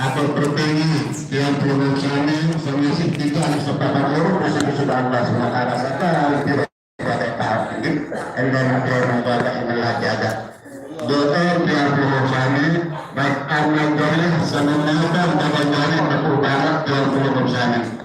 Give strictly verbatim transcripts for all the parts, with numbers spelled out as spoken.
atau pertinggi tiang pelungguh sami, sami sing kita anak sepakat loro, bersyukur sudah Allah subhanahu wa ta'ala. Kata tidak pada tahap ini, anda nanti orang pada inilah jaga. Doa tiang pelungguh sami, baik anak jari, sama mata, bagai jari, tepuk tangan tiang pelungguh sami.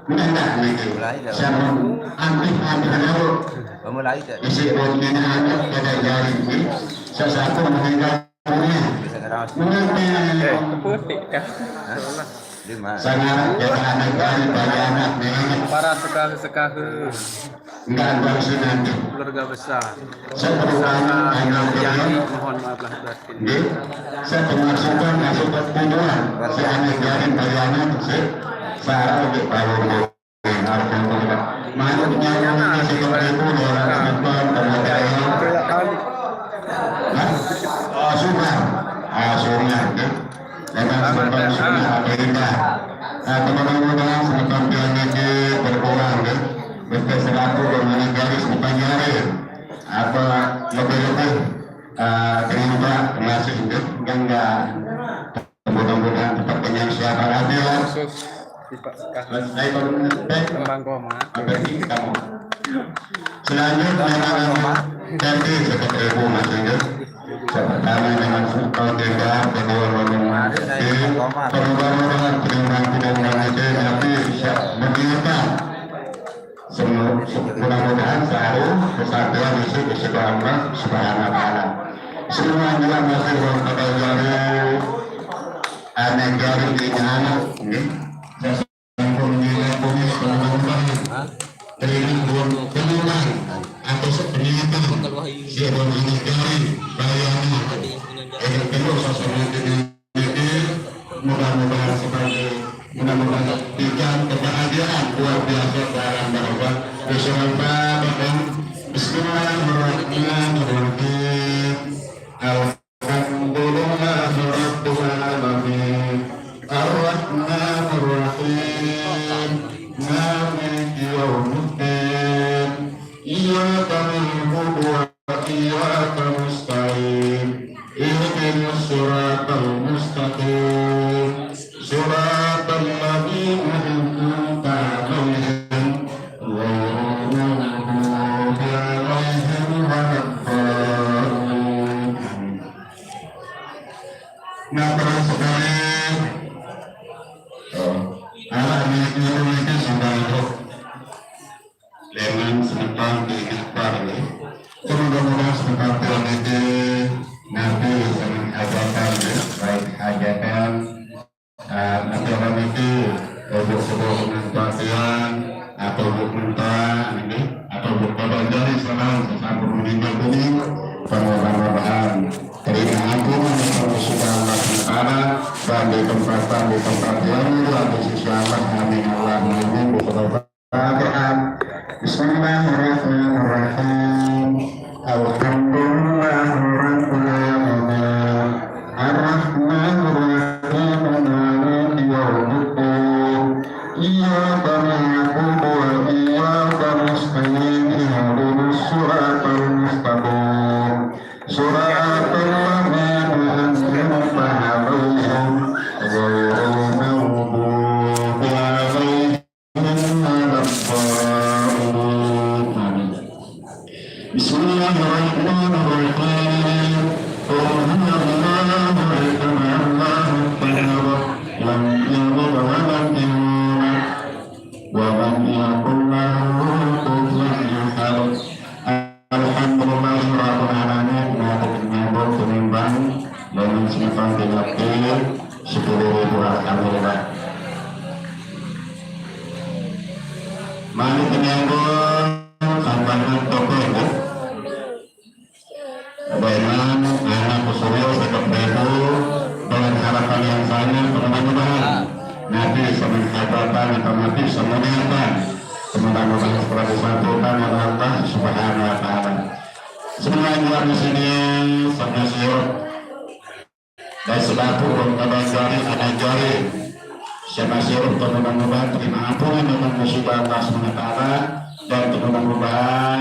Menendak niki, sama anti-anti dulu. Pemulai tak? Isi botnya anak pada jari ini, sesuatu meninggal dunia. Mengerti? Eh, putih dah. Hah? Di mana? Sangat jaga anak jari, pada anak nenek. Para sekahe-sekahe. Enggak, enggak usah nanti. Keluarga besar. Saya terutama anak jari, mohon maaf lahir batin. Nggih. Saya termasukkan masuk ke tujuan. Si anak jari, pada anak, si Sarah, di Pak Wonggo. Manuknya yang masih tertipu, orang Jepang, teman saya. Hah? Oh, Sumar. Ah, Sumar, ya. Dengan Sultan Sumar, apa indah. Nah, teman-teman, Sultan Pian ini berkurang, ya. Betul seratus dan meninggal, Sultan Jari. Apa lebih-lebih, eh, terima kasih, ya. Enggak, enggak. Mudah-mudahan tetap kenyang sehat walafiat. Khusus di Pak Sekar. Mas, saya baru menyampaikan. Tembang Koma. Apa sih kamu? Selanjutnya, memang nanti seperti ibu, Mas Inggris. Yang pertama dengan Sultan Jenderal, kedua rombongan di perubahan-perubahan, perubahan-perubahan itu nanti bisa menyiapkan. Semu-, mudah-mudahan selalu kesatuan isi kesukaan Allah Subhanahu wa Ta'ala. Semua juga masih orang pada jari, anak jari di anak, nggih. Saya sampun ngira kumis teman-teman. Terima pun penulang atau sepenyataan. Siapa anak jari, bayangkan. Yang kedua, sosok dengan Jadi, mudah-mudahan sebagai, mudah-mudahan berikan kebahagiaan luar biasa dalam bangsa. Bismillahirrahmanirrahim. Bismillahirrahmanirrahim. Alhamdulillahirabbil alamin. Arrahmanirrahim. Maliki yaumiddin. Iyyaka na'budu wa iyyaka nasta'in. Ihdinas siratal mustaqim. Siratal ladzina an'amta 'alaihim, ghairil maghdubi 'alaihim waladdallin. Amin. Nah, terus sekali. Oh, anak ini, ini sudah itu. Leman semeton di Akbar, ya. Mudah-mudahan semeton Tuhan itu nanti senang hajatan, ya. Baik hajatan, eh, nanti orang itu untuk sebuah penantian atau untuk minta ini atau untuk kabar dari salam sesampun meninggal dunia. Mudah-mudahan terima ampunan yang sudah Allah Taala dan di tempat, di tempat yang mulia di sisi Allah. Amin Allahumma amin. Al-Fatihah. Bismillahirrahmanirrahim. Alhamdulillahirabbil alamin. Arrahmanirrahim. Maliki yaumiddin. Iyyaka na'budu wa iyyaka nasta'in. Ihdinas siratal mustaqim. Siratal ladzina an'amta 'alaihim, ghairil maghdubi 'alaihim waladdallin. Amin. Bismillahirrahmanirrahim. Qul huwallahu ahad, Allahu samad. Lam yalid wa lam yulad. Wa lam yakul lahu kufuwan ahad. Alhamdulillahirabbil alamin. Nah, nyambung tinimbang dengan semeton tinapti sepuluh ribu, alhamdulillah. Mari nyambung sampangan toko, Bu. Dengan anak Kusurio, Sekep Debu, dengan harapan yang sangat, mudah-mudahan nanti semen hajatan atau nanti semen apa, mudah-mudahan setelah disatukan oleh Allah Subhanahu wa Ta'ala. Semua yang di sini, sama siap. Dan selaku orang pada jari, anak jari, sama siap, mudah-mudahan terima ampunan dengan musibah Allah Subhanahu wa Ta'ala, dan mudah-mudahan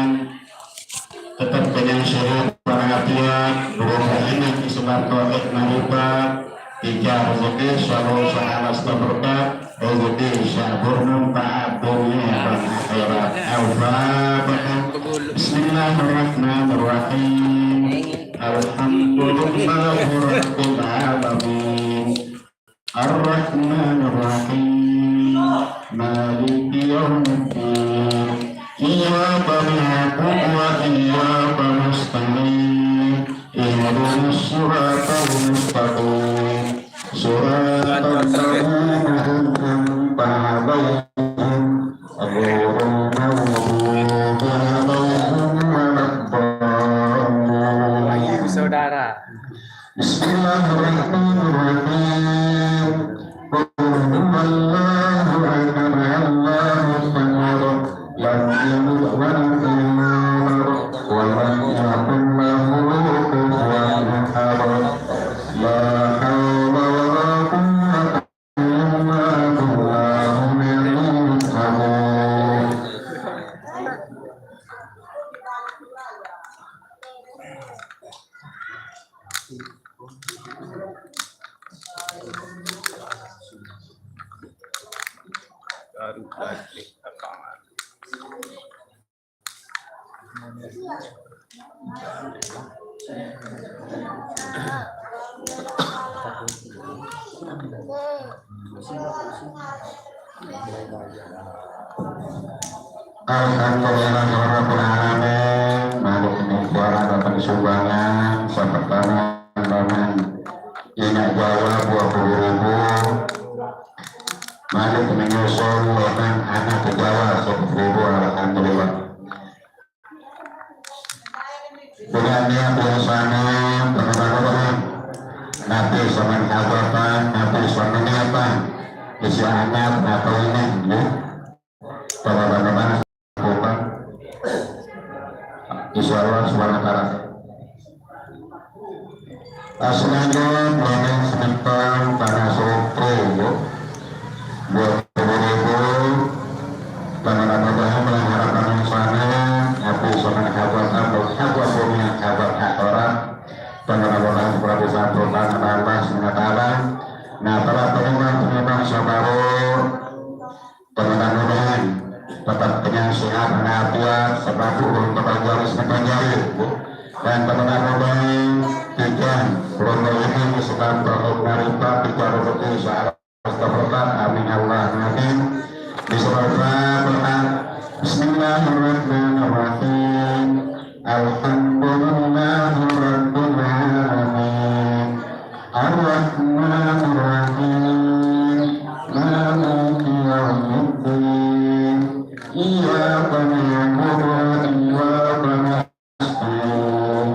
tetap kenyang sehat walafiat, berumah anak Islam, tauhid, marifat, Tiga rezeki selalu sahala setelah berkat, rezeki syakur manfaat dunia dan akhirat. Al-Fatihah. Bismillahirrahmanirrahim. Alhamdulillahirabbil alamin. Arrahmanirrahim. Maliki yaumiddin. Iyyaka na'budu wa iyyaka nasta'in. Ihdinas siratal mustaqim. Siratal ladzina an'amta 'alaihim, ghairil maghdubi 'alaihim waladdallin. Saudara. Bismillahirrahmanirrahim. Qul huwallahu ahad, Allahus samad, lam yalid wa lam yulad, wa lam yakul lahu kufuwan ahad. La haula wa la quwwata illa billahil aliyyil azim. Alhamdulillahirabbil alamin. Malik menyumbang sumbangan sepertama dengan Ina Jawa dua puluh ribu. Malik menyusul dengan anak Jawa sepuluh ribu. Alhamdulillah. Bulan yang biasanya pengenalan Nabi zaman hadapan, Nabi zaman niatan. Isi anak atau ini, ya. Teman-teman, bukan. Insya Allah subhanahu wa ta'ala. Asmanjung, Bone Semeton, Tanah Suci, Bu. Dua puluh ribu, teman-teman, dengan harapan yang sana, Nabi zaman hadapan, hadapan dunia, hadapan akhirat, teman-teman, Prabu Santo, Tanah Allah subhanahu wa ta'ala. Nah, para pengembang-pengembang saudara, mudah-mudahan tetap dengan sehat walafiat, sebab ulun kebanjari sepanjari, dan mudah-mudahan tiga lomba ini disebab berlomba riba, tiga rezeki searah berkat. Amin Allah amin. Bismillahirrahmanirrahim. Alhamdulillahirabbil alamin. Arrahmanirrahim. Maliki yaumiddin. Iyyaka na'budu wa iyyaka nasta'in.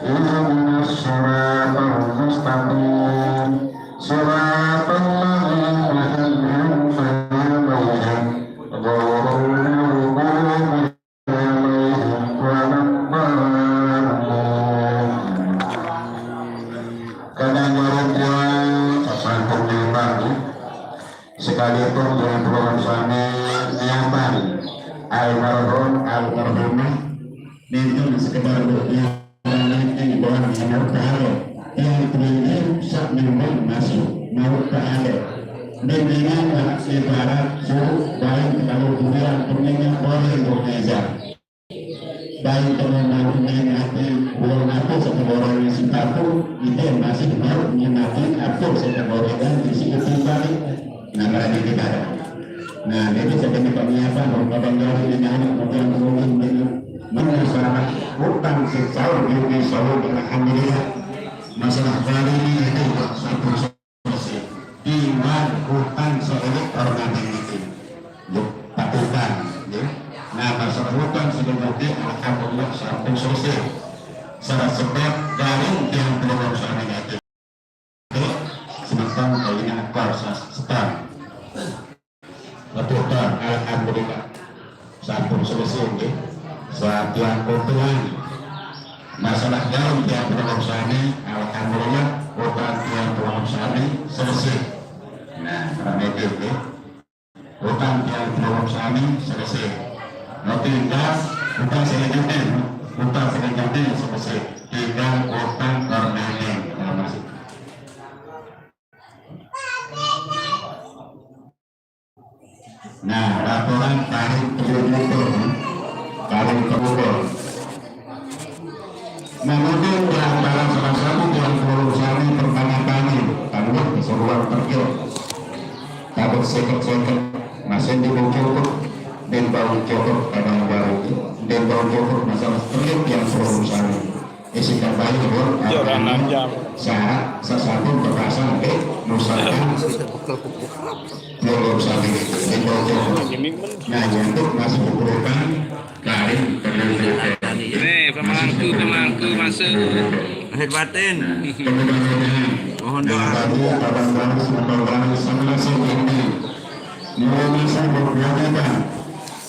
Ihdinas siratal mustaqim. Siratal ladzina an'amta 'alaihim, ghairil maghdubi 'alaihim waladdallin. Kadang barang sampun nyambang, ya. Sekalipun dalam program sami nyambang almarhum, almarhumah, nenten sekedar berjalan di bawah mau tahu yang keliling sak nyambang masuk mau tahu. Bimbingan ibarat suruh baik kalau bulan pernihnya orang Indonesia. Baik kalau mau main hati, bulan aku sekeluarga yang sipatu, itu masih mau nyinatin aku sekeluarga yang isi itu tadi. Nah, berarti kita ada. Nah, jadi sebenarnya penyiapan, kalau kadang dari ini, kemudian turun dengan mana salah utang sesahur, di sahur, alhamdulillah. Masalah kali ini itu satu selesai. Tinggal utang seelek orang yang itu. Yuk, patutan, ya. Nah, masalah utang sudah mati, alhamdulillah, sampai selesai. Salah sebab dari yang belum sana itu. Sementara kayaknya kuasa setan. Betul, Tuan. Alhamdulillah. Sampun selesai, nggih. Satiang keuntungan. Masalah dalam tiang pelawak sami, alhamdulillah, utang tiang pelawak sami selesai. Nah, rame nggih. Utang tiang pelawak sami selesai. Nah, tinggal utang selanjutnya, utang selanjutnya selesai. Tinggal utang permanen. Nah, masih. Nah, laporan tarik telur motor, tarik telur. Nah, mungkin di antara salah satu yang perlu kami pertanyakan, taruh keseruan kerja. Takut seket-seket, masih di bawah cukup, dan bawah cukup kadang baru, dan bawah cukup masalah kerja yang perlu kami. Isi terbaik, bro. Yo, enam jam. Syarat sesuatu kekerasan, eh, misalkan belum sampai di bawah cukup. Nah, untuk masuk ke perubahan, Nih, pemangku, pemangku masuk. Lahir batin. Mohon doa.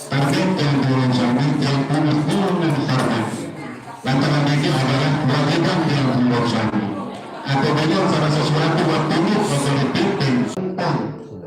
Target yang direncanakan yang punah turun dan karena lantaran ini adalah kewajiban yang direncanakan. Apabila salah sesuatu waktu ini otoriti